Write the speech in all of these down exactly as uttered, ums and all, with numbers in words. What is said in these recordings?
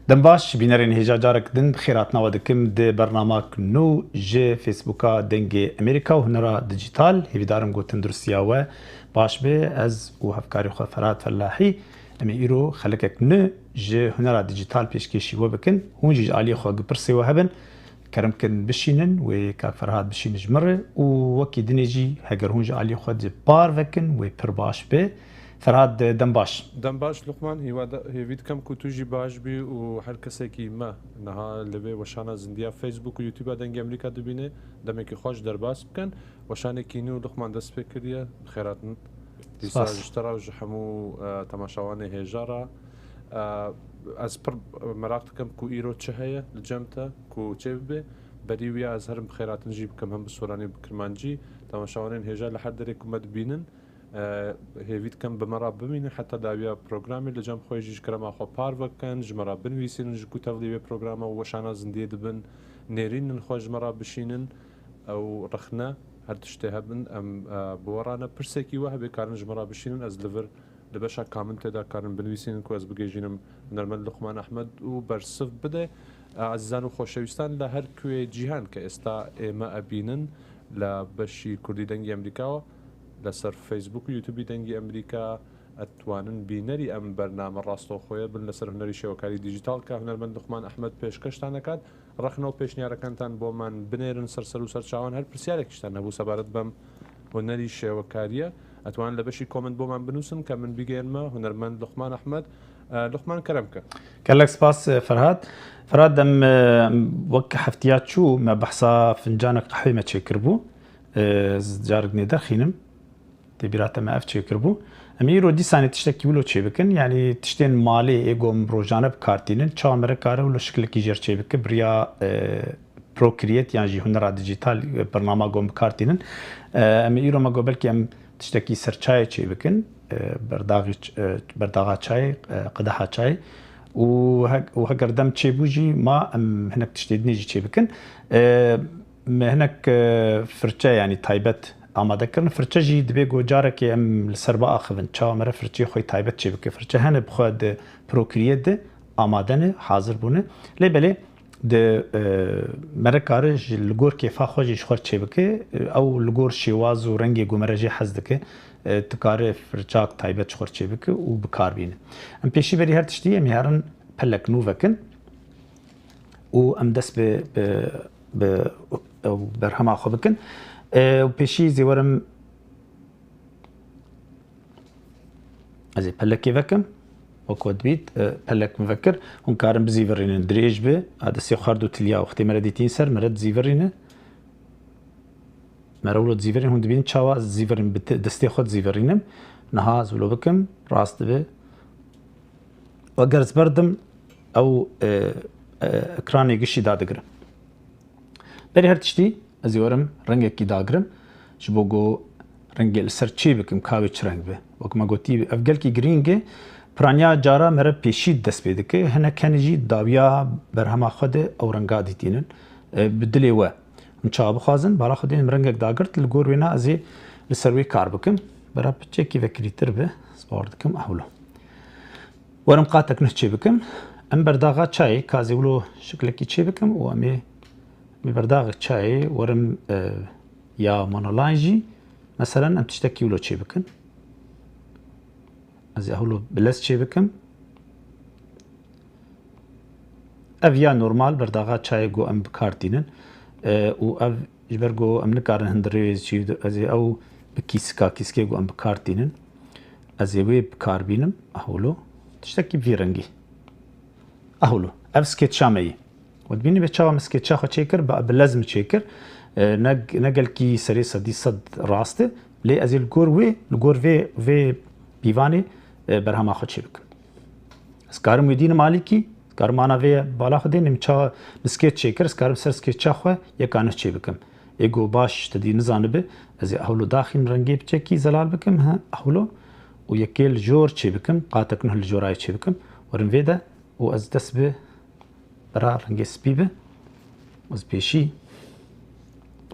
Dem baş, bînerên hêja carek din bi xêr hatina we dikim di bernamak nû ji Facebooka Dengê Amerîka û Hunera Dijital. Hêvîdarim ku tenduristiya we baş be. Ez û hevkarê xwe Ferhat Fellahî, em ê îro xelekek nû ji hunera dijital pêşkêşî we bikin. Hûn jî ji aliyê xwe gi pirsê we hebin, kerem kin bişînin wê kak Ferhat bişînin ji min re û wekî dinê jî heger hûn ji aliyê xwe di par vekin wê pir baş be. Ferhat, de-, dem baş. Dem baş Luqman, hêwa de-, hêvî dikim ku tu jî baş bî û her kesekî me niha li vê weşana zindiya Facebook û YouTube-a Dengê Amerîka dibîne, demekî xweş derbas bikin. Weşanekî nû Luqman dest pê kiriye, bi xêr hatin. Dîsa Spas. Ji te re û ji hemû, e, temaşevanê hêja re. E, ez pir meraq dikim ku îro çi heye li cem te ku çê bibe. Berî wî ya ez herim bi xêr hatin jî bikim hem bi soranî bi kirmancî. Temaşevanên hêja li her derê ku me dibînin, e, hêvî dikim bi me re bimînin heta dawiya programê. Li cem xwe jî ji kerema xwe par vekin, ji me re binivîsînin ji ku tevlî vê programa û weşana zindiyê dibin, nêrînin xwe ji me re bişînin. Ew rexne, her tiştê hebin, em, e, bi we re ne. Pirsekî we hebe karin ji me re bişînin, ez li vir, li beşa commentê de karin binivîsînin ku ez bigihîjînim hunermend Luqman Ehmed û bersiv bide. E, ezîzan û xoşewîstan li her kuê cîhan ke êsta ê me ebînin, li beşî Kurdî Dengê Amerîka, li ser Facebook û YouTube-î Dengê Amerîka, etwanin bînerî em bername rastoxoye bin li ser hunerî şêwekarî dîjîtal ke hunermend Luqman Ehmed pêşkeştan nekat. Rexne û pêşniyareken tan bo man binêrin ser ser û ser çawan, her pirsiyarek ji tan hebû sebaret bem hunerî şêwekariye, etwanin li beşî comment bo man binûsin ke min bigêrme hunermend Luqman Ehmed. E, Luqman, kerem ke. Gelek spas, e, Ferhat. Ferhat, em, e, wek heftiya çû me behsa fincanek qehwê me çêkiribû. E, ez carek nê derxînim. Tê bîra te me ev çêkiribû. Em ê îro dîsanê tiştekî wilo çêbikin. Yanî tiştên malê ê ku em rojane bi kar tînin, çawa me re kare wilo şiklekî jêr çêbike, bi riya, e, Procreate yan jî hunera dijital, e, bernama ku em bi kar tînin. E, em ê îro me got belkî em tiştekî serçayê çêbikin. E, berdaxî ç-, e, berdaxa çayê, e, qedeha çayê. Û he-, û heger dem çêbû jî ma em hinek tiştê dinê jî çêbikin. E, Me hinek, e, firçe, yanî taybet amade kirin. Firçe jî dibê ku carekê em li ser biaxivin. Çawa me re firçeyê xwe yê taybet çêbike. Firçe hene bi xwe di Procreate de amade ne, hazir bûne. Lê belê di, e, me re kare ji li gor kêfa xwe jî ji xwe çêbike. E, ew li gor şêwaz û rengê ku me re jê hez dike. E, tu kare firçak taybet ji xwe çêbike û bi kar bîne. Em pêşî berî her tiştî em ê herin pelek nû vekin. Û em dest bi, bi, bi, ew berhema xwe bikin. E, û pêşî zê werim ez ê pelekê vekim. Wek we dibît, e, pelek min vekir. Hûn karin bizîvirînin, dirêj bi. A destê xwe her du tiliya wextê me re dîtîn ser, me re dizîvirîne. Me re wilo dizîvirîn, hûn dibînin çawa ez dizîvirîn, bi te-, destê xwe dizîvirînim. Niha ez wilo bikim, rast dibe. Eger ez berdim, ew, e, e, ekranê gişî dadigire. Berî her tiştî, ez ê werim rengekî dagirim. Ji bo ku rengê li ser çê bikim, ka wê çi reng be. Wek me gotî, ev gelkî girîng e. Piraniya cara me re pêşî dest pê dike. Hinek hene jî dawiya berhema xwe de ew renga dîtînin. E, bi dilê we. Em çawa bixwazin, bala xwe dê em rengek dagirt, li gor wêna ez ê li ser wê kar bikim. Bera piçekî vekirîtir be, ez bawer dikim, ehwilo. Werim qatek nuh çê bikim. Em berdaxa çayê, ka ez ê wilo şiklekî çê bikim û em ê, em ê berdaxê çayê werim, e, ya monoline jî, meselen, em tiştekî wilo çê bikin. Ez ê ehwilo bi lez çê bikim. Ev ya normal berdaxa çayê ku em bi kar tînin. E, û ev ji ber ku em nikarin hundirê çî, ez ê ew bi kîsika, kîskê ku em bi kar tînin. Ez ê wê bi kar bînim. Ehwilo. Tiştekî vî rengî. Ehwilo. Ev skeça me yî. We dibînî vê çawa min skeça xwe çêkir, bi, bi lez min çêkir. E, ne, ne gelkî serê sedî sed rast e. Lê ez ê li gor wê, li gor vê, vê pîvanê, e, berhema xwe çê bikim. Ez karim wê dînim alîkî, ez karim ana vê bala xwe dênim çawa min skeç çêkir, ez karim ser skeça xwe yeka nuh çê bikim. Ê ku baş te dî nizanibe, ez ê ehwilo daxîm rengê piçekî zelal bikim, he, ehwilo. Û yekê li jor çê bikim, qatek nuh li jorayê çê bikim. Werim vê de û ez dest bi bera rengê spî bi. Ez pêşî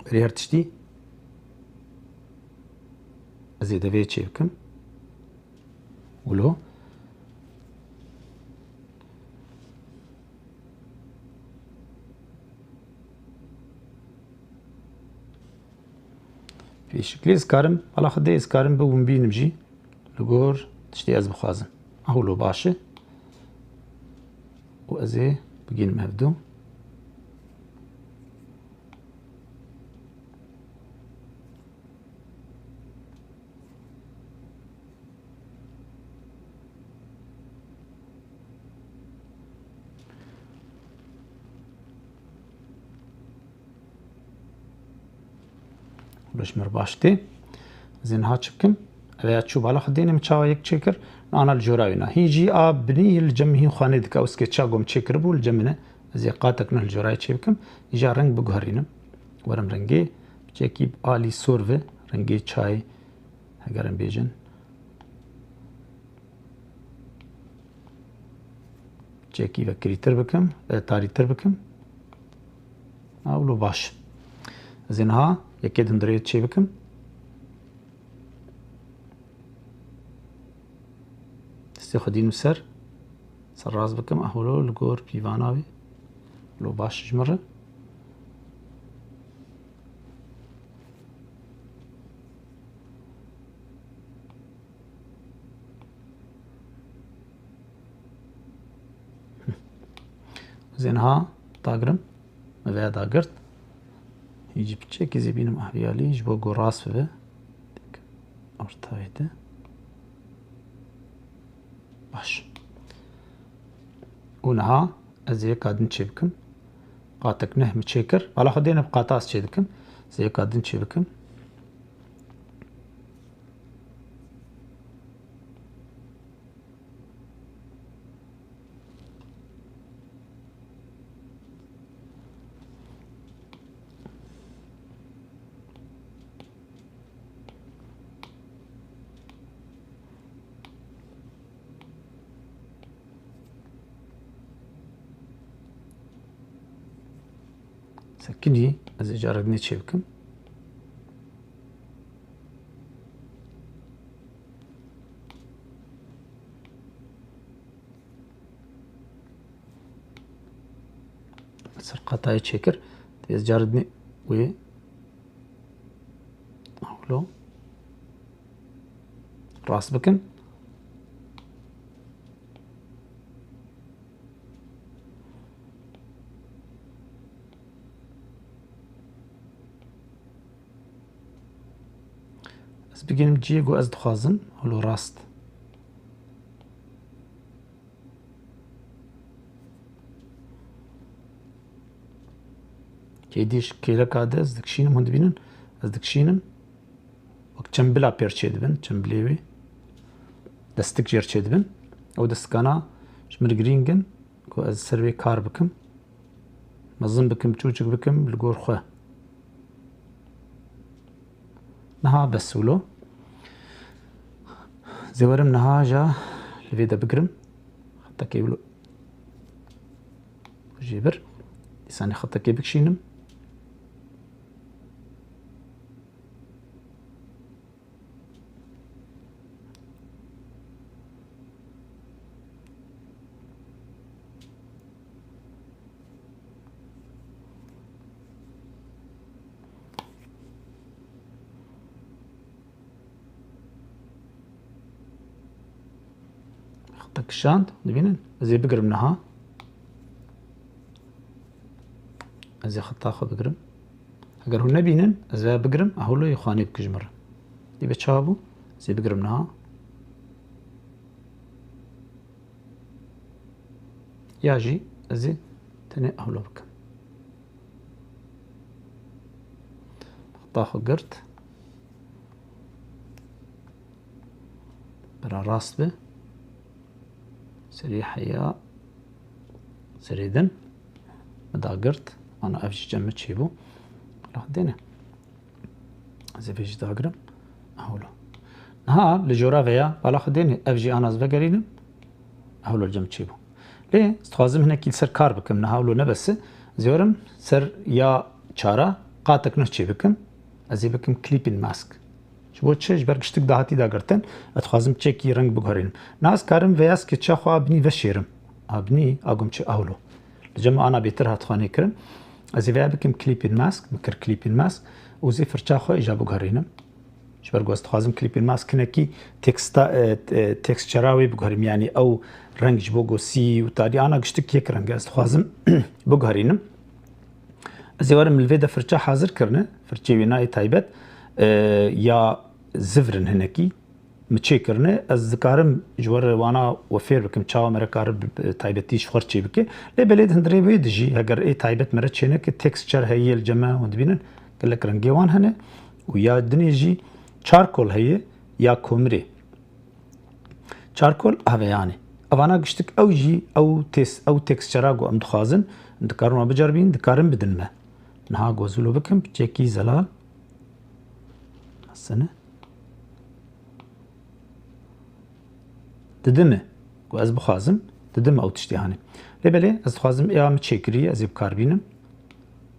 berî her tiştî ez ê devê çê bikim. Wilo. Pêşik. Lê ez karim, bala Xwedê ez karim bi win bînim jî. Li gor tiştê ez bixwazim. Ew lo baş e. Û ez ê bigînim hevdu. Wilo ji me re baş tê. Ez ê niha çi bikim? Ev ya çû bala Xwedê ne, min çawa yek çêkir? Ana li jora wî na. Hîn jî a binî li cem min hîn xwanê dike. Ew sketça ku min çêkiribû li cem min e. Ez ê qatek nuh li jorayê çê bikim. Îja reng biguherînim. Werim rengê. Çekî alî sor ve. Rengê çayê. Heger em bêjin. Çekî vekirîtir bikim, e, tarîtir bikim. Ew lo baş. Ez ê niha yekê di hundirê çê bikim. Destê xwe dînim ser. Ser rast bikim, ew lo li gor pîvana wê. Lo baş ji min re. Ez ê niha dagirim. Me veya dagirt. Hîcî piçekî zî bînim ehliyalî ji bo ku rast bibe. Ortayê de. Baş. Û niha ez ê yeka din çê bikim. Qatek neh min çê kir. Bala Xwedê ne bi qata ez çê dikim. Ez ê yeka din çê bikim. Sekinî, ez ê carek dinê çê bikim. Ser qatayê çêkir. Tê ez carek dinê wê. Hewlo. Rast bikin. Ez bigihînim cihê ku ez dixwazim, holo rast. Kêdî ji kêleka de ez dikişînim, hûn dibînin, ez dikişînim. Wek çembila pêr çêdibin, çembilê wê. Destik jêr çêdibin. Ew destikana ji min girîng in ku ez ser wê kar bikim. Mezin bikim, çûçik bikim li gor xwe. Niha bes wilo. Zê werim niha ja li vê de bigirim. Xetekê wilo jê bir. Dîsanê xetekê bikişînim. Xeta kişand, dibînin? Ez ê bigirim niha. Ez ê xeta xwe bigirim. Eger hûn nebînin, ez ê bigirim, a hûlo yê xwanê bikij min re. Dî be çawa bû? Ez ê bigirim niha. Ya jî ez ê tenê ewlo bikim. Xeta xwe girt. Bira rast be. Serî heya. Serê din. Me dagirt. Ana ev jî cem min çêbû. Lah dêne. Ez ê vê jî dagirim. Hewlo. Niha li jora veya bala xwe dêne ev jî ana ez vegerînim. Hewlo cem çêbû. Lê ez dixwazim hinekî li ser kar bikim. Niha hewlo nebese. Ez ê werim ser ya çara qatek nuh çê bikim. Ez ê bikim clipping mask. Ji bo çi? Ji ber giştik dahatî dagirtin. Ez dixwazim çekî reng biguherînim. Niha ez karim veya sketça xwe a binî veşêrim. A binî a gom çi hewlo. Li cem ana bêtir hat xanê kirin. Ez ê veya bikim clipping mask, min kir clipping mask û zê firça xwe îja biguherînim. Ji ber ku ez dixwazim Clipping Mask hinekî teksta, e, e, texture-a wê biguherim, yanî ew reng ji bo ku sî û tarî ana giştik yek reng e. Ez dixwazim biguherînim. Ez ê werim li vê de firça hazir kirine, firçê wêna ê taybet, e, ya zivr in hinekî. Min çêkirine, ez dikarim ji we re wana we fêr bikim, çawa me re kare bi, bi taybetî ji xwe re çêbike. Lê belê di hundirê wê de jî, heger ê taybet me re çêneke, texture heye li cem me, hûn dibînin, gelek rengê wan hene û ya dinê jî charcoal heye ya komirê. Charcoal aveyanê. Evana giştik ew jî, ew tes-, ew texture-a ku em dixwazin, dikarin wan biceribîn, dikarin bidin me. Niha ku ez wilo bikim, piçekî zelal. Mesene. Didime ku ez bixwazim, didime ew tiştê hanê. Lê belê ez dixwazim êya min çêkirî, ez ê bi kar bînim.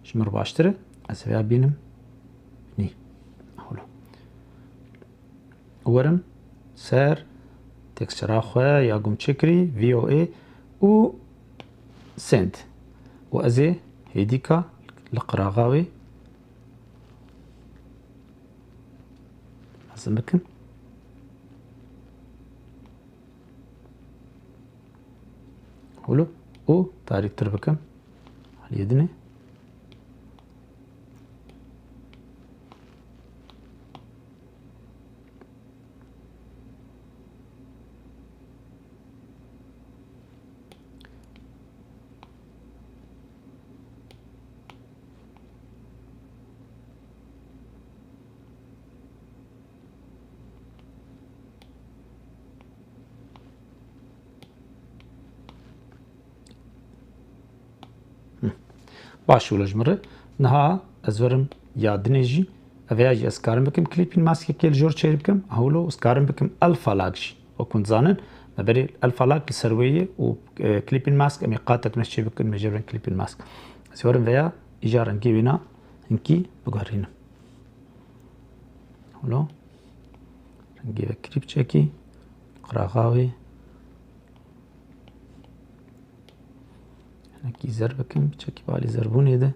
Ji min re baştir e, ez ê vêya bînim. Nî. Holo. Werim ser texture-a xwe ya ku min çêkirî, V O A û send. Û ez ê hêdîka li qiraxa wê mezin bikim. Hûlû û tarîtir bikim. Aliyê dinê. Baş wilo ji min re. Niha ez werim ya dinê jî. Ev ya jî ez karim bikim Clipping Maskekê li jor çêr bikim. Hewlo ez karim bikim Alpha Lock jî. Wek hûn dizanin, me berê Alpha Lock li ser wê ye û, e, Clipping Mask em ê qatek nû çê bikin, me jê re Clipping Mask. Ez werim veya îcar rengê wêna hinkî biguherînim. Holo. Rengê vekirî biçekî. Qiraxa wê. Hinekî zer bikim. Biçekî balî zerbûnê de.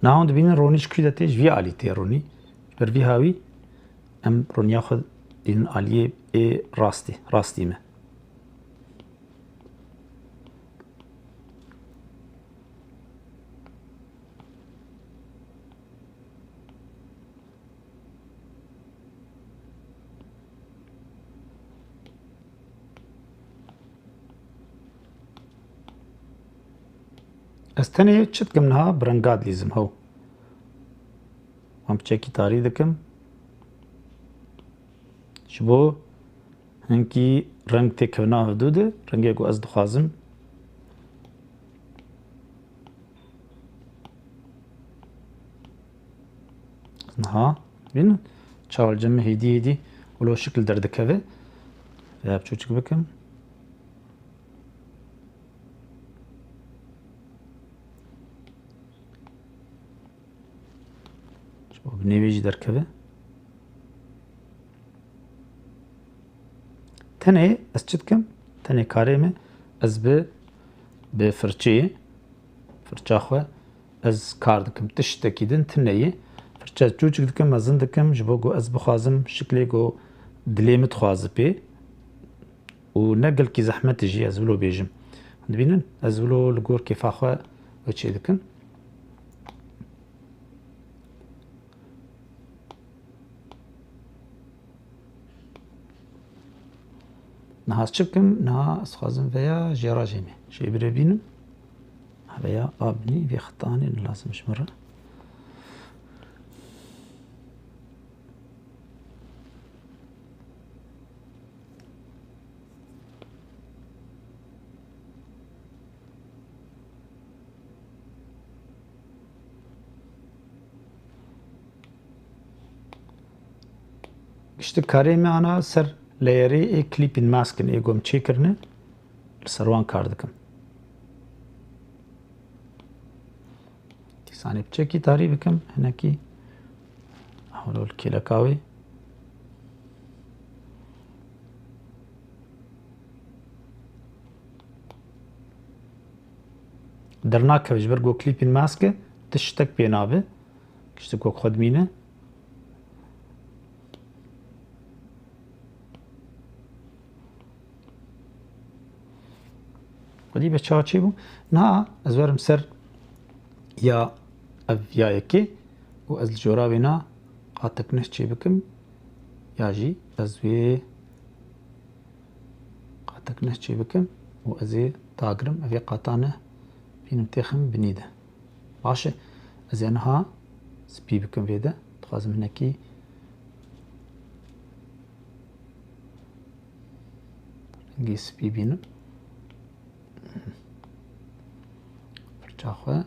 Niha hûn dibînin ronî ji kû de tê, ji vî alî tê ronî. Ji ber vî hawî em roniya xwe dînin aliyê ê rastî, rastî me. Ez tenê çi dikim niha? Bi renga dilîzim, hew. Wan piçekî tarî dikim. Ji bo hinkî reng têkevina hevdû de, rengê ku ez dixwazim. Niha, bînin, çawa li cem min hêdî hêdî wilo şikil derdikeve. Vêya biçûçik bikim. Ji bo binê wê jî derkeve. Tenê ez çi dikim? Tenê karê me ez bi, bi firçeyê, firça xwe ez kar dikim. Tiştekî din tune ye. Firça çûçik dikim, mezin dikim, ji bo ku ez bixwazim şiklê ku dilê min dixwaze pê. Û ne gelkî zehmet e jî, ez wilo bêjim. Dibînin? Ez wilo li gor kêfa xwe çê dikim. Niha ez çi bikim? Niha ez xwazim veya jêra jêmê. Jê bire bînim. Veya a binî vê xitanê ne lazim ji min re. Giştik karê me ana ser layerê ê clipping mask in ê ku em çêkirine, li ser wan kar dikim. Dîsanê piçekî tarî bikim, hinekî Li kêleka wê. Dernakeve ji ber ku klîpên mask e, tiştek pê nabe. Tiştek wek xwe dimîne. Xwedî be çawa çêbû. Niha ez werim ser ya ev ya yekê û ez li jora wê na qatek neh çêbikim ya jî ez wê qatek neh çêbikim û ez ê dagirim. Ev ê qata neh bînim têxim binî de. Baş e. Ez ê niha spî bikim vê de. Dixwazim hinekî rengî spî bînim. Firça xwe.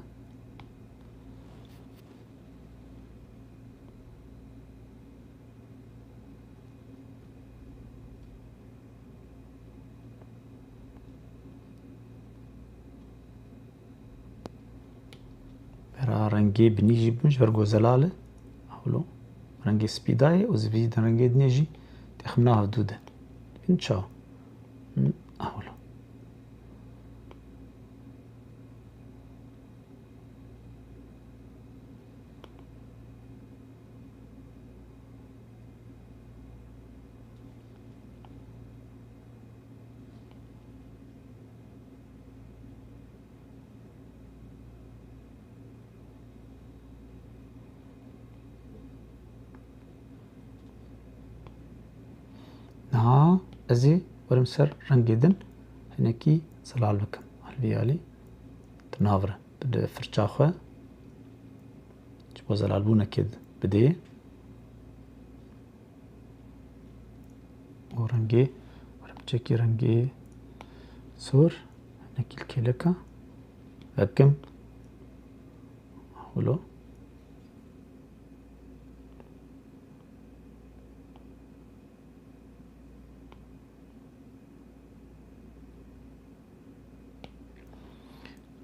Bera rengê binî jî bûn ji ber ku zelal e. Hewlo. Rengê spî dayê û zivî di rengê dinê jî têxim nav dû de. Dibîn çawa? Hewlo. Niha ez ê werim ser rengê din hinekî zelal bikim. Alvî alî di nav re. Bi firça xwe ji bo zelalbûnekê bidê. û rengê, were biçekî rengê sor, hinekî li kêleka vekim. Wilo.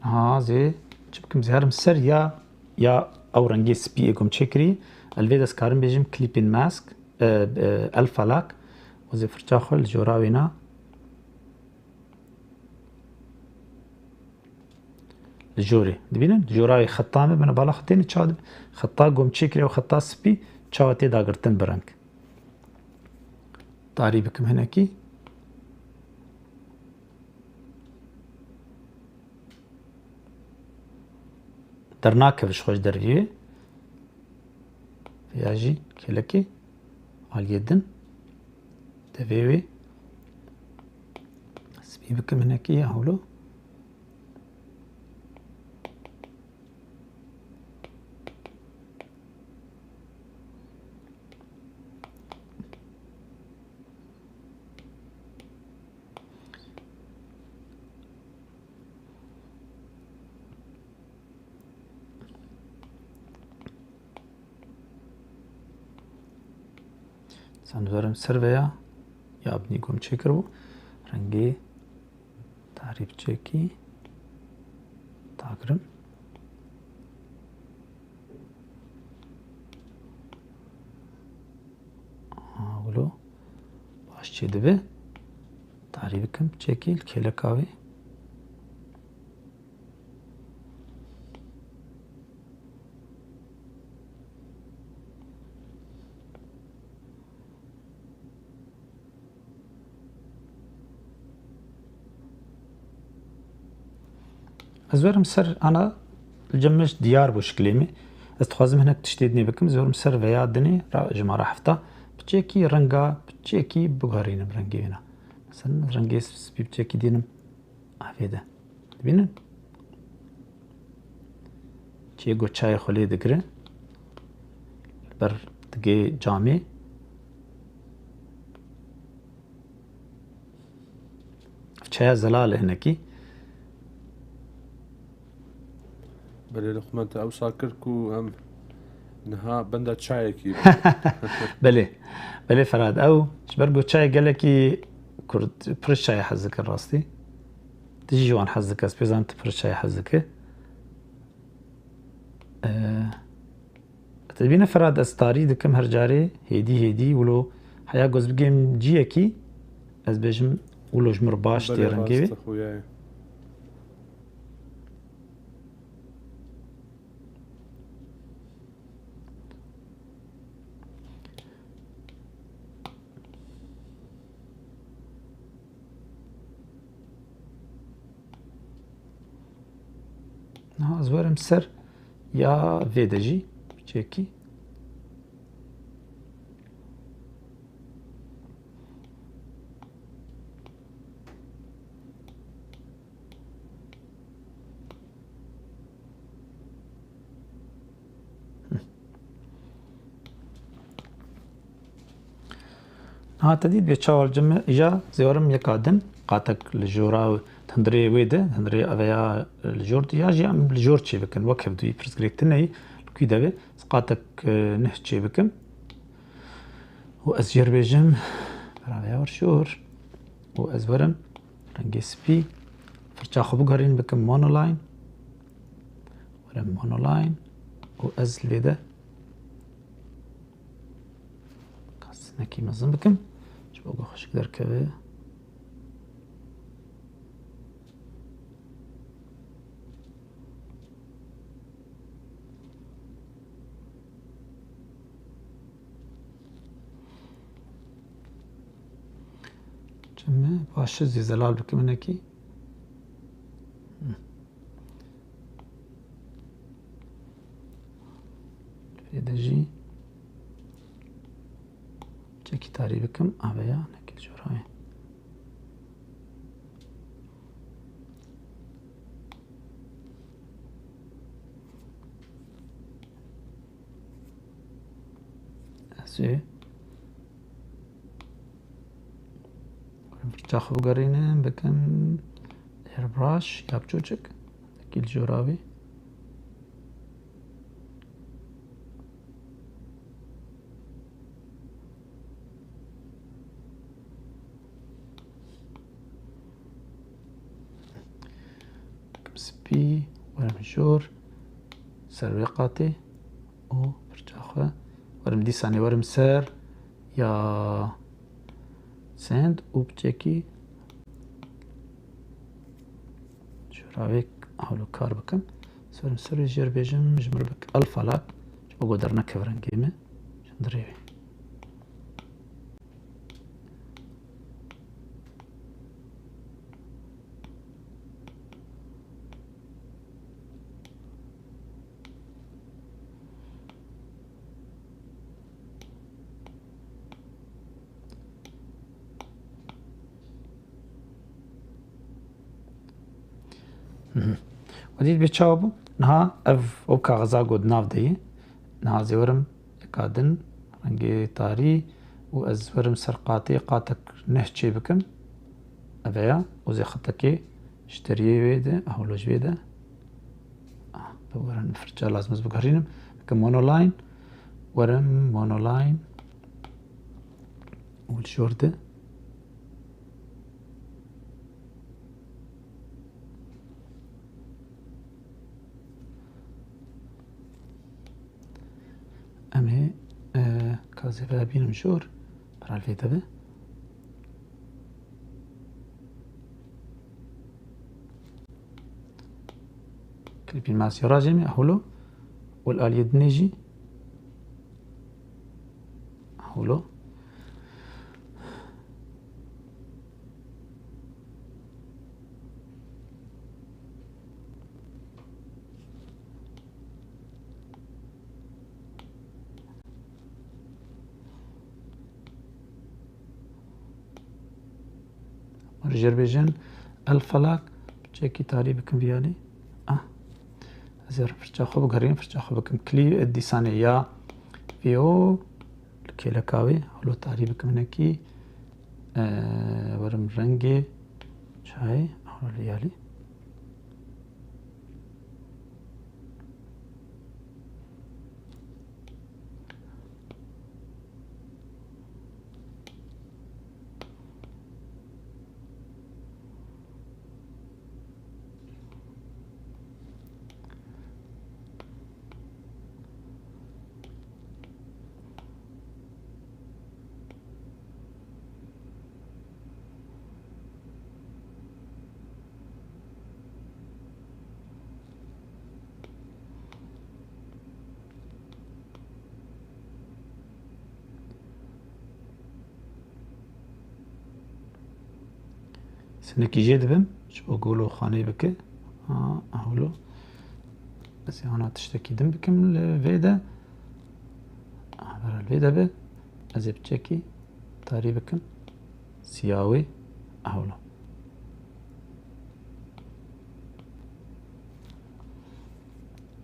Ha, zê çi bikim, zê herim ser ya, ya ew rengê spî ê ku em çêkirî, ez li vê de ez karim bêjim klîpên mask, e, e, elfalak, û zê firça xwe li jora wê na. Li jorê. Dibînin? Li jora wê xeta me, bine bala xwe têne çawa dibe? Xeta ku em çêkirî ew xeta spî, çawa tê dagirtin bi reng? Tarî bikim hinekî. Dernakeve ji xwe ji derviyê. Ya jî kêlekê aliyê din. Devê wê spî bikim hinekî ya hewlo. Sen verim ser veya ya binî gom çêkiribû. Rengê tarî biçekî tagirim. Ha, wilo baş çê dibe. Tarî bikim, çekî li kêleka wê. Ez werim ser ana li cem min diyar bû şiklê me. Ez dixwazim hinek tiştê dinê bikim. Ez werim ser veya dinê ra, jimara hefta. Piçekî renga, piçekî biguherînim rengê wêna. Mesela rengê spî piçekî dînim. Avê de. Dibînin? Çiyê ku çayê xwe lê digire. Li ber digê camê. Çaya zelal e hinekî. Belê, Luqman, te ewsa kir ku em niha benda çayekî. Belê. Belê Ferhat, ew ji ber ku çayê gelekî Kurd pir çayê hez dikin rastî. Tu jî ji wan hez dike, ez pê zanim tu pir çayê hez dike. Ee, Te dibîne Ferhat, ez tarî dikim her carê, hêdî hêdî, wilo heya goz bigêm ciyekî, ez bêjim wilo ji min re baş tê rengê wê. Niha ez werim ser ya vê de jî çekî. Niha te dît bê çawa li cem îja zêwarim yeka din qatek li jora, hundirê wê de, hundirê aveya li jor de, ya jî em li jor çê bikin. Wek hevdûyî pirsgirêk tune yî li kû de be, qatek, e, neh çê bikim. Û ez jê re bêjim, beraveya wir jor. Û ez werim rengê spî. Firça xwe bigerîn bikim monoline. Werim monoline. Û ez li vê de Kas nekî mezin bikim. Ji bo ku xweşik derkeve. Çime baş e, zî zelal bikim hinekî. Vê de jî çekî tarî bikim, aveya nekî li jor hayê. Ez ê firça xwe bigerînim, bikim airbrush ya biçûçik. Nekî li jor avî. Spî, werim jor, ser wê qatê û pirça xwe. Werim dîsanê werim ser ya send û piçekî jûravêk hewlo kar bikim. Werim ser wê jêr bêjim, ji min re bik alfa lak, ji bo ku dernekeve rengê me, ji hundirê wê. Mhm. Wedî dibê çawa bû? Niha ev, ew kaxiza ku di nav de ye. Niha ez ê werim yeka din, rengê tarî û ez werim ser qatê, qatek neh çê bikim. Ev e ya, û zê xetekê ji deriyê wê de, hewlo ji wê de. Ah, bi werin firça lazim ez bigerînim. Bikim monoline, werim monoline û li jor de. Em ê, e, ka zêde bînim jor, beral vê de be. Klîpî masî rajê me, hewlo. Û li aliyê dinê jî. Hewlo. Jêr bêjin, el felak, çekî tarî bikin vî alî. Ah. Ez ê firça xwe bigerînim, firça xwe bikim klî, dîsanê ya vî o li kêleka wê, hewlo tarî bikim hinekî, e, werim rengê çayê, hewlo vî alî. Sinekî jê dibim, ji bo golo xanê bike. Ha, hewlo. Ez ê ana tiştekî din bikim li vê de. Ha, vera li vê de be. Ez ê piçekî tarî bikim. Siya wê. Hewlo.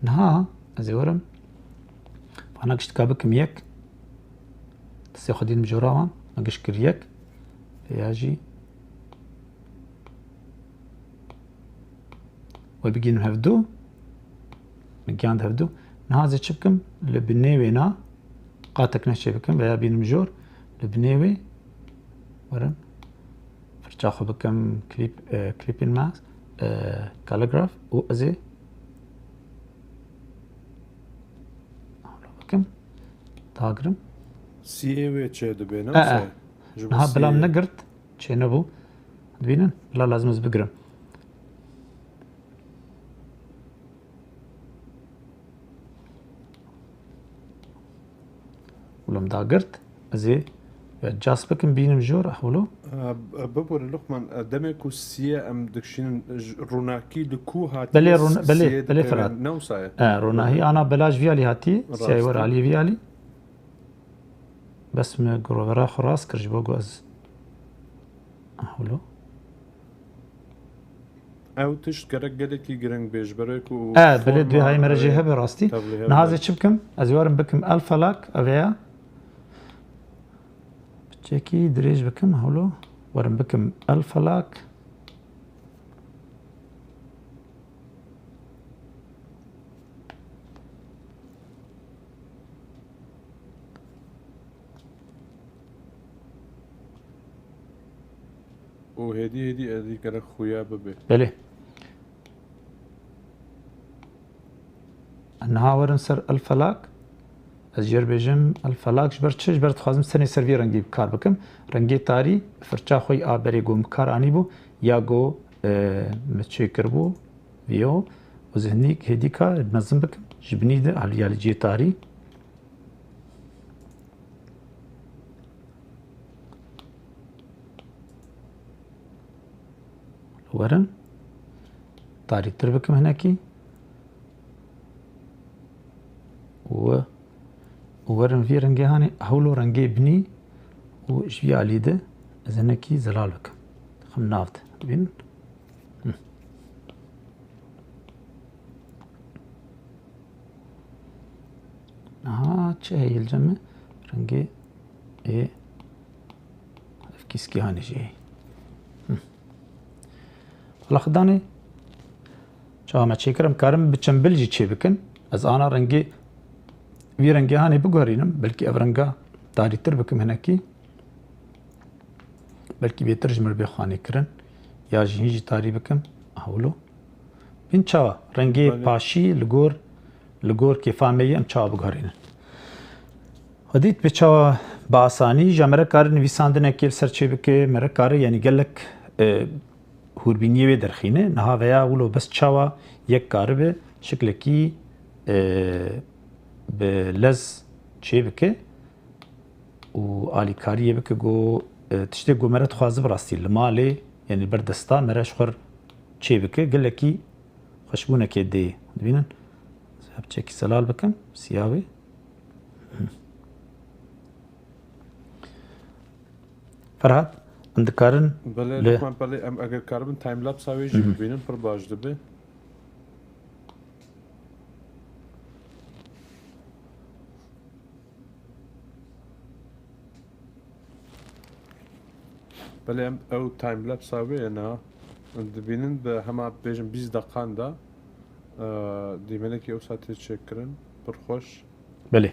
Niha ez ê werim. Vana giştika bikim yek. Destê xwe dînim jora wan. Me giş kir yek. Vêya jî. We bigînim hevdu. Me giyand hevdu. Niha ez ê çi bikim? Li binê wê na qatek ne çê bikim veya bînim jor. Li binê wê werim. Firça xwe bikim clip, e, clipping mask, e, calligraph û ez ê hewlo bikim. Dagirim. Siyê wê çê dibe, ne E, e. wisa? Ji bo Niha bila min siyê. Negirt, çênebû. Dibînin? Bila lazim ez bigirim. Wilo min dagirt. Ez ê ya cas bikim bînim jor, ah wilo. E, bibore Luqman, e, demê ku siyê em dikşînin, j-, rûnakî li ku hatiye Belê, rûn-, belê, siyê belê dikeve, Ferhat. Ne wisa ye? E, rûnahî ana bela ji vî alî hatî, Rast siyayê e. were alî vî alî. Bes min gorovera xwe rast kir ji bo ku ez. Ah wilo. Ew tişt gerek gelekî giring bê ji ber ku E, belê forma duyê hayê mere jê ew ê hebe rastî. tevlî hebe. Niha ez ê çi bikim? Ez ê werim bikim alfa lak, ev ê ya. Piçekî dirêj bikim, hewlo. Werim bikim alfa lak. Û hêdî hêdî êdî gerek xuya bibe. Belê. Niha werin ser alfa lak. Ez jê re bêjim alfa lak ji ber çi? Ji ber dixwazim tenê ser vî rengî bi kar bikim. Rengê tarî firça xwe yî a berê ku min bi kar anîbû ya ku, e, min çêkiribû vîyo û zihnî hêdîka mezin bikim. Ji binî de alî alî cihê tarî. Werin. Tarîtir bikim hinekî. Û, û werin vî rengê hanê hewlo rengê binî û ji vî alî de ez hinekî zelal bikim. Xim nav de. Dibînin? Hı. Aha, çi heye li cem me? Rengê ê ev kîskî hanê jê. Hı. Wela xidanê çawa me çêkir, em karin bi çembil jî çê bikin. Ez ana rengê vî rengê hanê biguherînim. Belkî ev renga tarîtir bikim hinekî. Belkî bêtir ji mir bê xanê kirin. Ya jî hîn jî tarî bikim. Hewlo. Bin çawa? Rengê Belê. Paşî li gor, li gor kêfa me yê em çawa biguherînin. Xwe dît bi çawa bi asanî, ja mere kare nivîsandinekê li ser çê bike, mere kare, yanî gelek, e, hûrbîniyê wê derxîne. Niha veya wilo bes çawa yek karibe şiklekî, e, bi lez çê bike û alîkariyê bike ku, e, tiştê ku mere dixwaze bi rastî li malê, yanî ber desta mere ji xwe çê bike, gelekî xweşbûnekê dê. Dibînin? Hepçekî zelal bikim, siya wê. Ferhat, em dikarin Belê, li Lukman, belê, em eger karibin timelapse-a wê jî Mhm. bibînin, pir baş dibe. Belê, em ew timelapse-a wê ye niha. Dibînin bi hema bêjin bîst deqan de, e, dîmenekî ew saetê çêkirin. Pir xweş. Belê.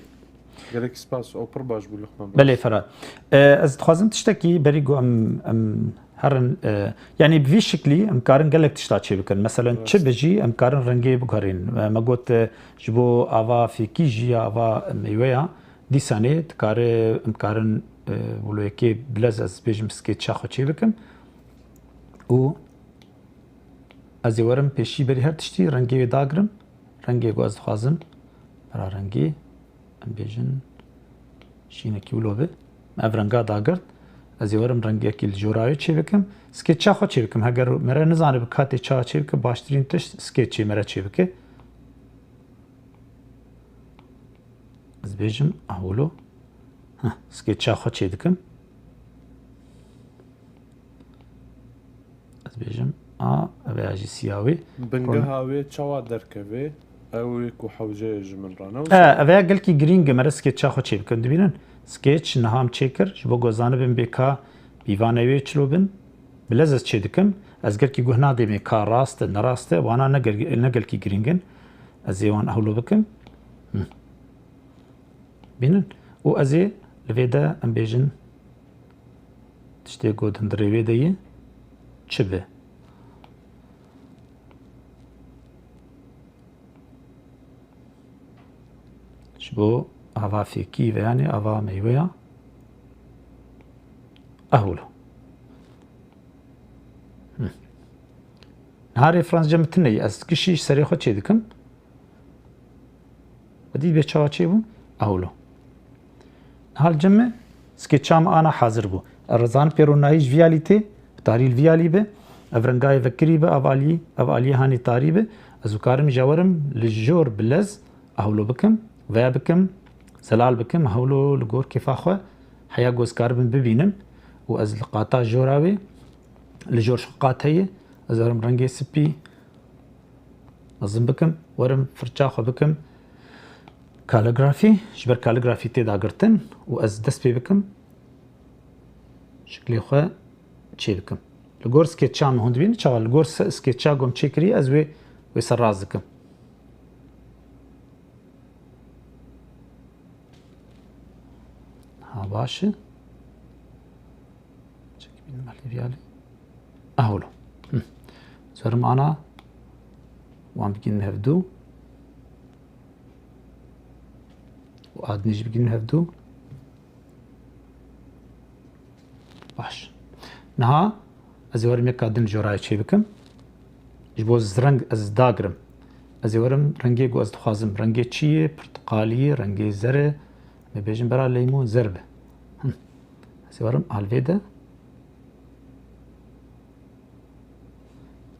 Gelek spas, ew pir baş bû, Lukman. Belê Ferhat. E, ez dixwazim tiştekî berî ku em, em herin, e, yanî bi vî şiklî em karin gelek tişta çê bikin. Meselen Rast. Çi be jî em karin rengê biguherînin. E, me got, e, ji bo ava fêkî jî ya ava meywe ya, dîsanê dikare em karin, e, wilo yekê bilez ez bêjim sketcha xwe çê bikim. Û ez ê werim pêşî berî her tiştî rengê wê dagirim. Rengê ku ez dixwazim. Bera rengê, em bêjin şînekî wilo be. Me ev renga dagirt. Ez ê werim rengekî li jora wê çêbikim. Sketcha xwe çêbikim. Heger mere nizanibe katê çawa çêbike, baştirîn tişt sketchê mere çêbike. Ez bêjim, ah, wilo. Heh, sketcha xwe çêdikim. Ez bêjim, a, ev ya jî siya wê. Bingeha wê çawa derkeve? Ew ê ku hewce ye ji min re, ne E, wisa? Ev ya gelkî girîng e, mere sketcha xwe çêbikim. Dibînin, sketch niha em çêkir, ji bo ku zanibin bê ka pîvanê wê çilo bin. Bi lez ez çêdikim. Ez gelkî guh nadêm ê ka rast e, ne rast e, wana ne gel-, ne gelkî girîng in. Ez ê wan hewlo bikim. Hı. Bînin. Û ez ê li vê de em bêjin tiştê ku di hundirê wê de ye çi be. Ji bo ava fêkî ve, yanî ava meyweya. Ehwilo. Hı. Niha referansê min tune ye. Ez gişî ji serê xwe çêdikim. Xwedî bê çawa çêbû? Ehwilo. Niha li cem me sketcha min ana hazir bû. Ez rizanim pêronahî ji vî alî tê, tarî li vî alî be, ev rengayê vekirî be, ev alî, ev aliyê hanê tarî be. Ez û karim jî werim li jor bi lez ehwilo bikim, veya bikim, zelal bikim, ehwilo li gor kêfa xwe, heya ku ez karibim bibînim û ez li qata jora wê, li jor şi qat heye, ez werim rengê spî, mezin bikim, werim firça xwe bikim kaligrafî, ji ber kaligrafî tê dagirtin û ez dest pê bikim, şiklê xwe çê bikim. Li gor sketcha min hûn dibînin, çawa li gor se-, sketcha ku em çêkirî, ez wê, wê serrast dikim. Ha, baş e. Çekî bînin malê viyalê. Aholo. Hı. Zorim ana. Wan bigînin hevdu. Û adnî jî bigînin hevdu. Baş. Niha ez ê werim yeka din jorayê çê bikim. Ji bo ez reng ez dagirim. Ez ê werim rengê ku ez dixwazim. Rengê çi ye? Pirtiqalî ye, rengê zer e. Em ê bêjin bera leymo zer be. Hı. Ez ê werim alvê de.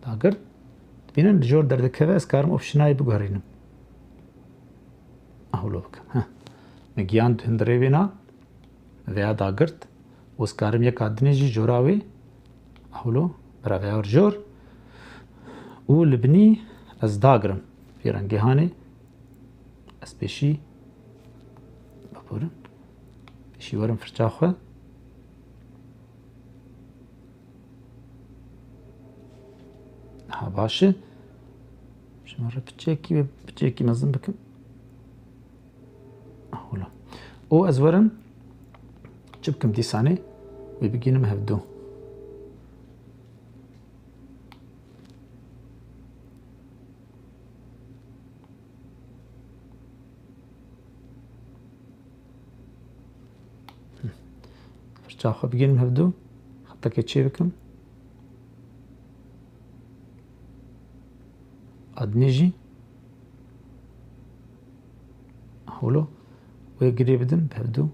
Dagirt. Dibînin li jor derdikeve, ez karim optionayê biguherînim. Aholo bikim. Heh. Me giyan di hundirê wê na. Veya dagirt. Û ez karim yeka dinê jî jora wê. Aholo. Bira veya jor. Û li binî ez dagirim. Vê rengê hanê. Ez pêşî. Biborin. Pêşî werim firça xwe. Ha, baş e. Ji min re piçekî ve piçekî mezin bikim. Wala. Û ez werim çi bikim dîsanê? Wê bigînim hevdu. Firça xwe bigînim hevdu. Xetekê çê bikim. Adnê jî. Holo. Wê girê bidim hevdu.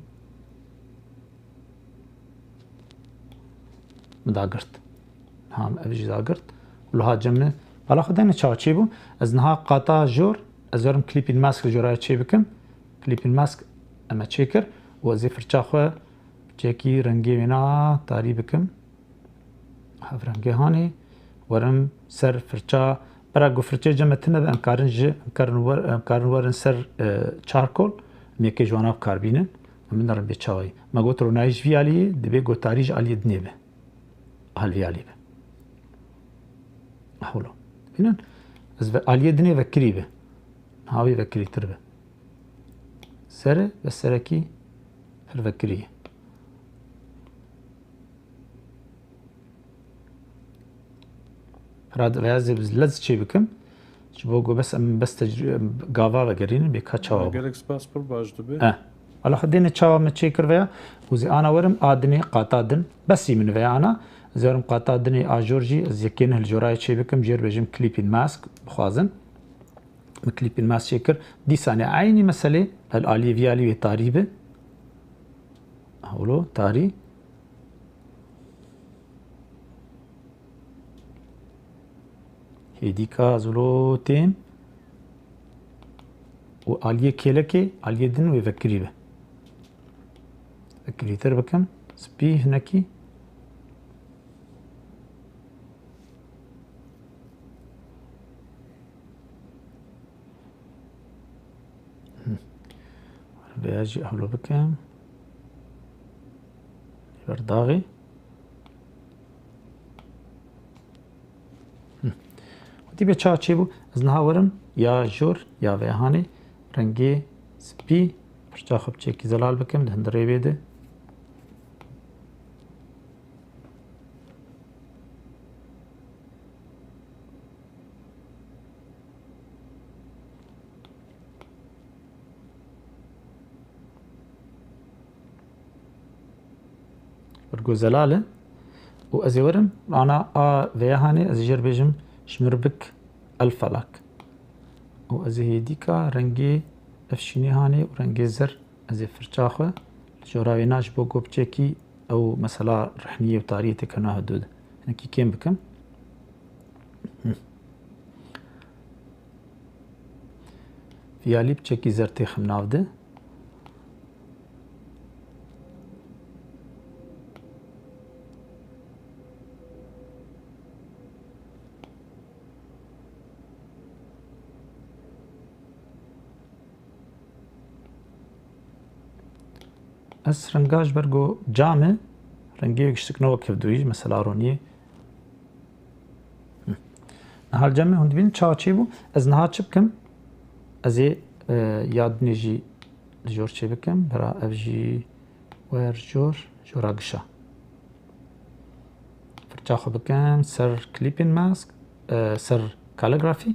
Min dagirt. Niha min ev jî dagirt. Û li ha cem me. Bala xwe dene çawa çêbû. Ez niha qata jor, ez werim Clipping Mask li jorayê çê bikim. Clipping Mask em ê çêkir û ez ê firça xwe çekî rengê wê na tarî bikim. Hev rengê hanê. Werim ser firça. Bera ku firçê cem me tune be, em karin ji, em karin wer-, em karin werin ser, e, charcoal. Em yekê ji wana bi kar bînin. Em binerin bê çawayî. Me got ronayî ji vî aliyê, dibê gotarî ji aliyê dinê be. Hal vî alî be. Hewlo. Bînin? Ez ve aliyê dinê vekirî be. Niha wî vekirîtir be. Sere ve serekî her vekirî ye. Pira di veyazê bi lez çê bikim. Ji bo ku bes em bes tecrü-, gava vegerînin, bê ka çawa bû. Gelek spas, pir baş dibe. Eh. Ala xwe dêne çawa me çê kir veya, û zî ana werim a dinê qata din. Besî min veya ana, ez werim qata dinê a jor jî, ez yekê neh li jorayê çê bikim, jêr bêjim Clipping Mask, bixwazin. Me Clipping Mask çê kir. Dîsanê eynî meselê, el aliyê vî alî wê tarî bi. Hewlo, tarî. Hêdîka ez wilo têm û aliyê kêlekê, aliyê din wê vekirî be. Vekirîtir bikim, spî hinekî. Vêya jî ewlo bikim. Ber daxê. Wekî bê çawa çêbû, ez niha werim ya jor ya vêya hanê rengê spî, pirça xwe bi çekî zelal bikim, di hundirê wê de. Ergo zelal e. Û ez ê werim, ana a vêya hanê, ez ê jê re bêjim, ji min re bik el felak. Û ez ê hêdîka rengê ev şînê hanê û rengê zer, ez ê firça xwe li jora wêna ji bo ku bi çekî ew mesela rehniyê û tariyê têkevna hidû de hinekî kêm bikim. Vîyalî bi çekî zer têxim nav de. Ez renga ji ber ku cam e, rengê wê giştik ne wek hevdûyî, mesela roniyê. Niha li cem me hûn dibînin çawa çêbû. Ez niha çi bikim? Ez ê, e, ya dinê jî li jor çê bikim. Bira ev jî wer jor, jora gişa. Firça xwe bikim ser clipping mask, e, ser calligraphy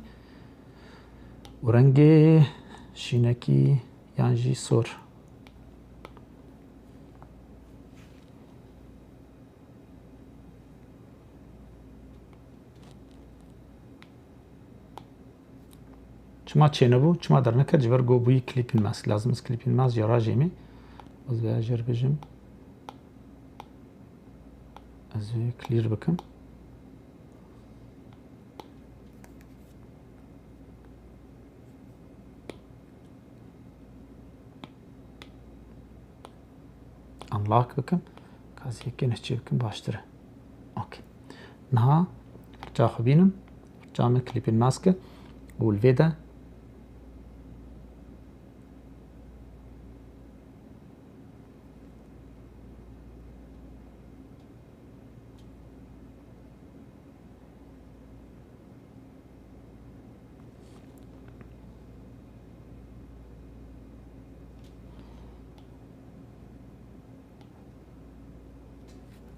û rengê şînekî yan jî sor. Çima çênebû, çima derneket? Ji ber ku bûyî clipping mask. Lazim ez clipping mask ya rajê me. Ez vêya jê re bêjim. Ez vê clear bikim. Unlock bikim. Ka ez yekê nehçê bikim baştir e. Okey. Niha firça xwe bînim. Firça min clipping mask e. Û li vê de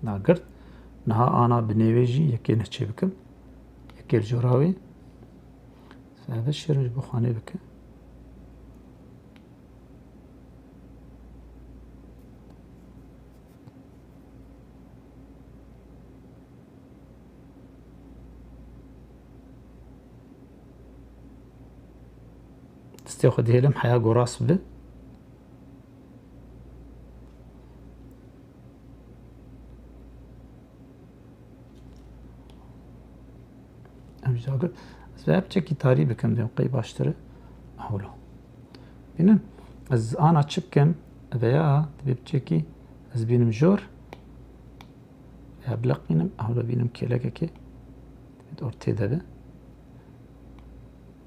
Nagirt. Niha ana binê wê jî yekê nehçê bikim. Yekê li jora wê. Seve şêrim ji bo xanê bike. Destê xwe dihêlim heya ku rast bibe. Em jî agir. Ez vê piçekî tarî bikim, dê qey baştir e. Hewlo. Bînin, ez ana çi bikim? Veya divê piçekî ez bînim jor. Ya bileqînim, hewlo bînim kêlekekê. Divê ortê de be.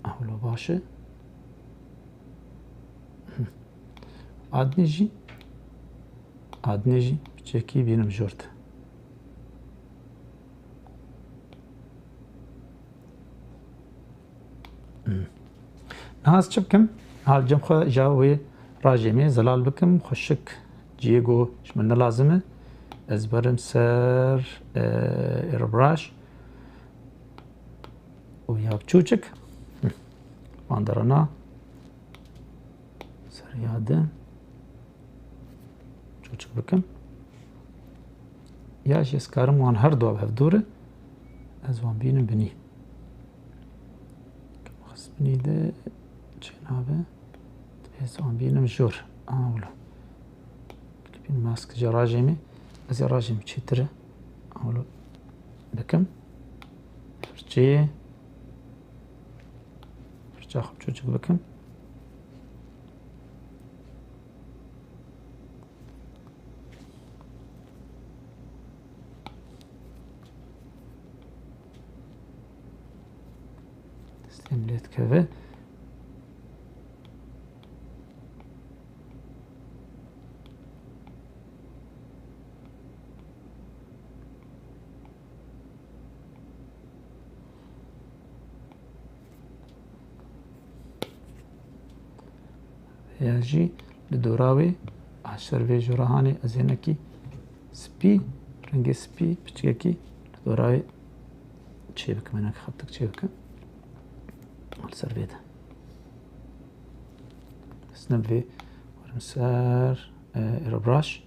Hewlo baş e. Adnê jî, adnê jî piçekî bînim jort. Hmm. Niha ez çi bikim? Niha li cem xwe ja wê rajê me zelal bikim. Xweşik cihê ku ji min ne lazim e. Ez berim ser, e, airbrush. Û ya çûçik. Hı. Van derana. Ser ya din. Çûçik bikim. Ya jî ez karim wan her du bi hevdû re. Ez wan bînim binî. Xist binî de çênabe. Divê ez wan bînim jor. A, wilo. Bîn mask ji rajê me. Ez ê rajê me çêtir e. A, wilo. Bikim. Firçeyê. Daxil çocuk bikim. Sistem lê dikeve. Ya jî li dora wê, a ser vê jora hanê ez hinekî spî, rengê spî piçkekî li dora wê çê bikim, hinek xetik çê bikim. Li ser vê de. Ez ne vê werim ser, e, airbrush.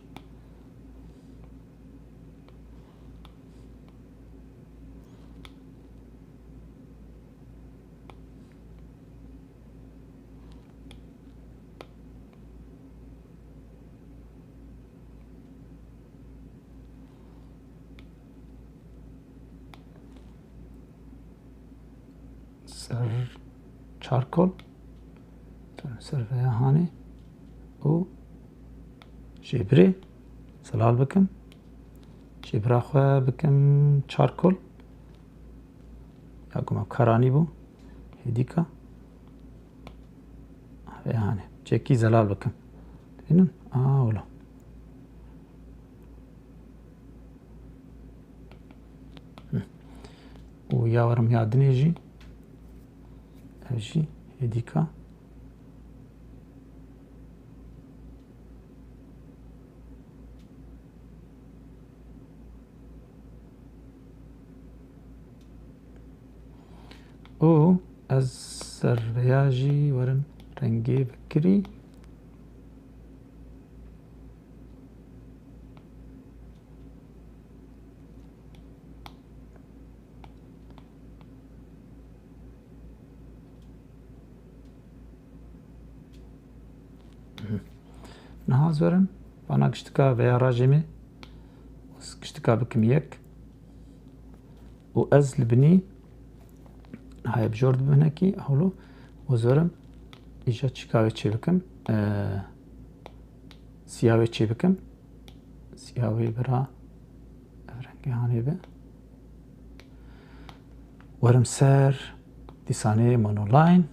Ser çarkol. Ser veya hanê û jêbirê zelal bikim. Jêbira xwe bikim çarkol. Ya ku me karanî bû. Hêdîka. Ve hanê. Çekî zelal bikim. Dibînin? A, wilo. Hı. Û ya werim ya dinê jî. Ev jî hêdîka. Û ez ser veya jî werim rengê bikirî. Niha ez werim vana giştika veya rajê me, giştika bikim yek. Û ez li binî niha bi jor dibim hinekî hewlo û ez werim îja çîka wê çê bikim, e, siya wê çê bikim. Siya wê bira ev rengê hanê be. Werim ser dîsanê monoline.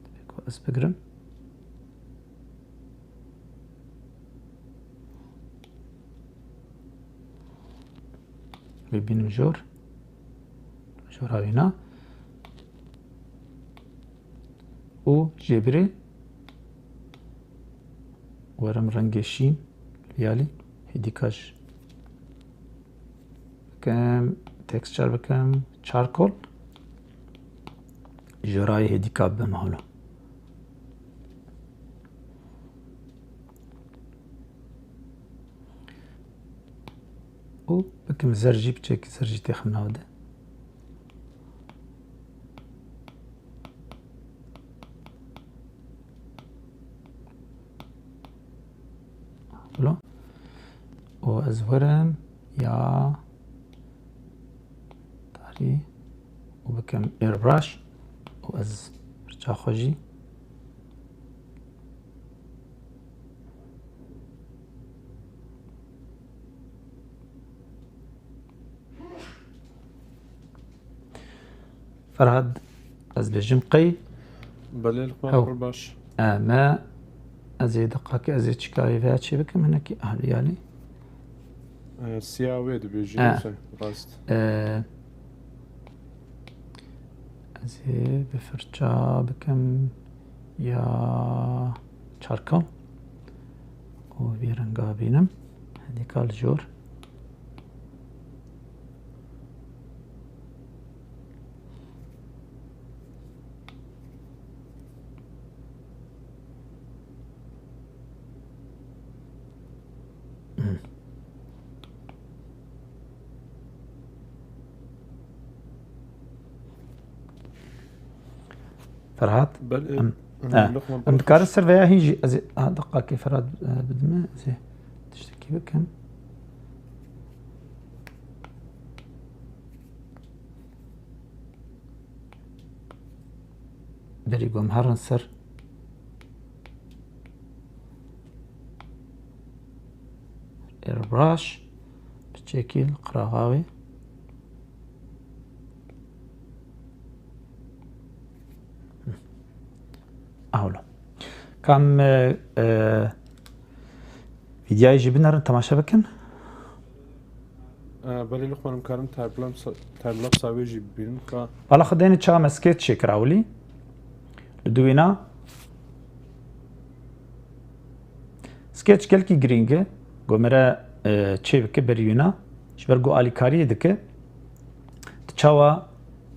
Divê ku ez bigirim. Vê bînim jor. Jora wîna. Û jêbirê werim rengê şîn, viyalî, hêdîka ji bikim, texture bikim, charcoal. Jorayê hêdîka bibim holo. Û bikim zer jî, piçekî zer jî têxim nav de. Wilo. Û ez werim ya tarî û bikim airbrush û ez pirça xwe jî Ferhad, ez bêjim qey. Belê, li xwe Hew. Pir baş. E, me, ez ê deqakê, ez ê çikayê veya çê bikim, hinekî alî alî. E, siya wê dibêjî, E. Rast. E, ez ê bi firça bikim ya çarka û vî renga bînim. Hêdîka li jor. Ferhat? Belê. Em, em, e, Luqman em dikarin ser veya hîn jî ez ê, ha, deqakê Ferhat, e, bidime, ez ê tiştekî bikim. Berî ku em herin ser Airbrush, piçekî li qiraxa wê. Ewlo. Kam, e, e, vîdyayê jî binerin, temaşe bikin. E, belê, Luqman, em karin timelapse-, timelapsa wê jî bibînin ka. Wala xwe dêne çawa me sketch çêkir ewilî. Li dû wîna. Sketch gelkî girîng e. Ku mere, e, çê bike berî wîna. Ji ber ku alîkariyê dike. Tu çawa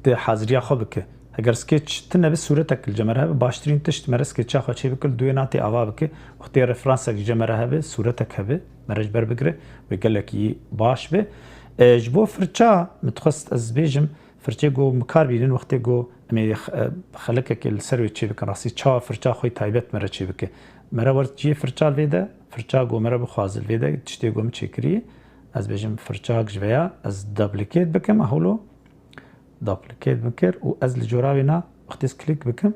tu haziriya xwe bike. Heger sketch tune be sûretek li cemere hebe, baştirîn tişt mere sketcha xwe çê bike, li dû wê na tê ava bike. Wextê referansek ji cemere hebe, sûretek hebe, mere ji ber bigire, wê gelekî baş be. E, ji bo firça, min dixwest ez bêjim, firçê ku em bi kar bînin, wextê ku em ê x-, e, xelekekê li ser wê çê bikin, rastî çawa firça xwe taybet mere çê bike. Mere wer ciyê firça li vê de, firça ku mere bixwaze li vê de, tiştê ku min çêkirî, ez bêjim firçak ji veya, ez duplicate bikim, eholo. Duplicate min kir û ez li cora wê na wextê ez klik bikim,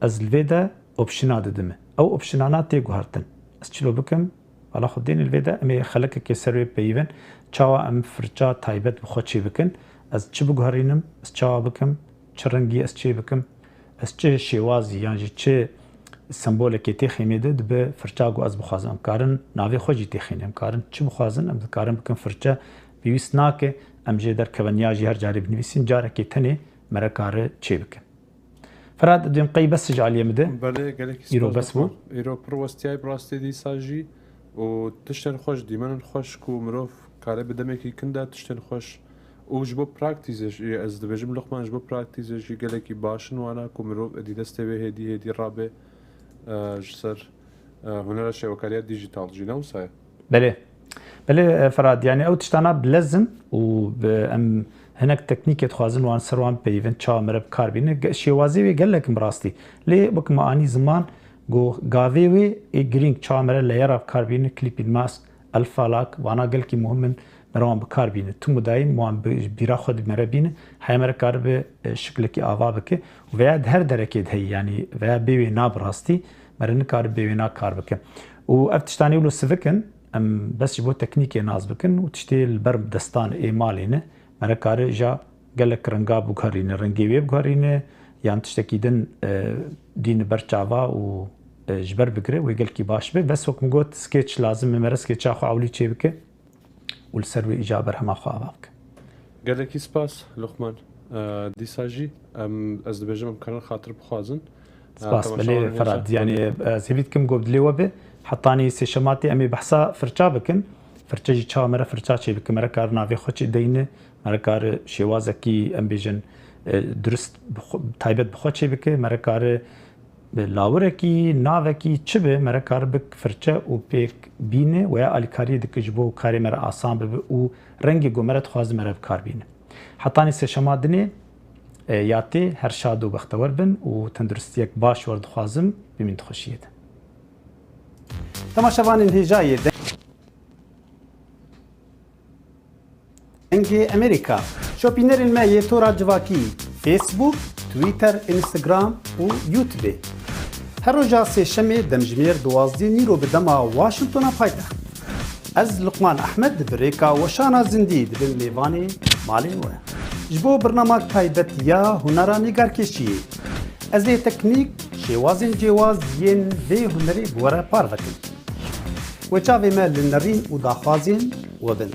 ez li vê de opşina didime. Ew opşinana tê guhertin. Ez çilo bikim, wala xwe dêne li vê de em ê xelekekê ser wê peyivin. Çawa em firça taybet bi xwe çê bikin? Ez çi biguherînim? Ez çawa bikim? Çi rengî ez çê bikim? Ez çi şêwazî yan jî çi sembolekê têxînê de dibe firça ku ez bixwazim. Em karin navê xwe jî têxînin. Em karin çi bixwazin, em dikarin bikin firçe pêwîst nake, em jê derkevin ya jî her carê binivîsin, carekê tenê mere kare çê bikin. Ferhat, duyem qey bes ji aliyê min de. Belê, gelekî Îro spas bes bû. Îro pir westiyay bi rastî dîsa jî û tiştên xweş, dîmenên xweş ku mirov kare bi demekî kin de tiştên xweş û ji bo praktîzê jî, ez dibêjim Luqman, ji bo praktîzê jî gelekî baş in wana ku mirov êdî destê wê hêdî hêdî rabe, e, ji ser, e, hunera şêwekariya dîjîtal jî, ne wisa ye? Belê. Belê, e, Ferhat, yani ew tiştana bi lez in û bi em hinek teknîkê dixwazin wan ser wan peyivin, çawa mere bi kar bîne. Ge-, şêwazê wê gelek in bi rastî. Lê wek me anî ziman, ku gavê wê ê girîng çawa mere leyera bi kar bîne, clipping mask, alpha lac, vana gelkî muhim in, mere wan bi kar bîne. Tim û dayîm wan bi bîra xwe di mere bîne, heye mere karibe, e, şiklekî ava bike. Veya di her derekê de heye, yani veya bê wêna bi rastî, mere nikare bê wêna kar bike. Û ev tiştanê wilo sivik in, em bes ji bo teknîkê nas bikin û tiştê li ber destan ê malê ne, mere kare ja gelek renga biguherîne, rengê wê biguherîne, yan tiştekî din, e, dîne ber çava û, e, ji ber bigire, wê gelkî baş be. Bes wek min got, sketch lazim e, mere sketcha xwe ewlî çê bike û li ser wê îca berhema xwe ava bike. Gelekî spas, Luqman. E, dîsa jî em, ez dibêjim, em karin xatir bixwazin. Spas, belê Ferhat. Yani, e, ez hêvî dikim ku dilê we be. Hetanî sêşematê em ê behsa firça bikin. Firçe jî çawa mere firça çê bike, mere kar navê xwe çê deyne, mere kar şêwazekî, em bêjin, e, durist bi xwe, taybet bi xwe çê bike, mere kar bi lawirekî, navekî çi be, mere kar bi firçe û pêk bîne, weya alîkariyê dike ji bo karê mere asan bibe û rengê ku mere dixwaze mere bi kar bîne. Hetanî sêşema dinê, e, ya tê her şad û bextewer bin û tenduristiyek baş we dixwazim, bimîn di xweşiyê de. Temaşevanên hêja yê de. Dengê Amerîka. Şopînerên me yê tora civakî, Facebook, Twitter, Instagram û YouTube. Her roja sêşemê demjimêr duwazdeh nîro bi dema Washingtona paytext. Ez Luqman Ehmed bi rêka weşana zindî dibim mêvanê malên we. Ji bo birnamak taybet ya hunera nîgarkêşiyê, ez ê teknîk, şêwazên cêwaz yên vê hunerê bi we re parve kim. Wê çavê me li nerîn û daxwazên we bin.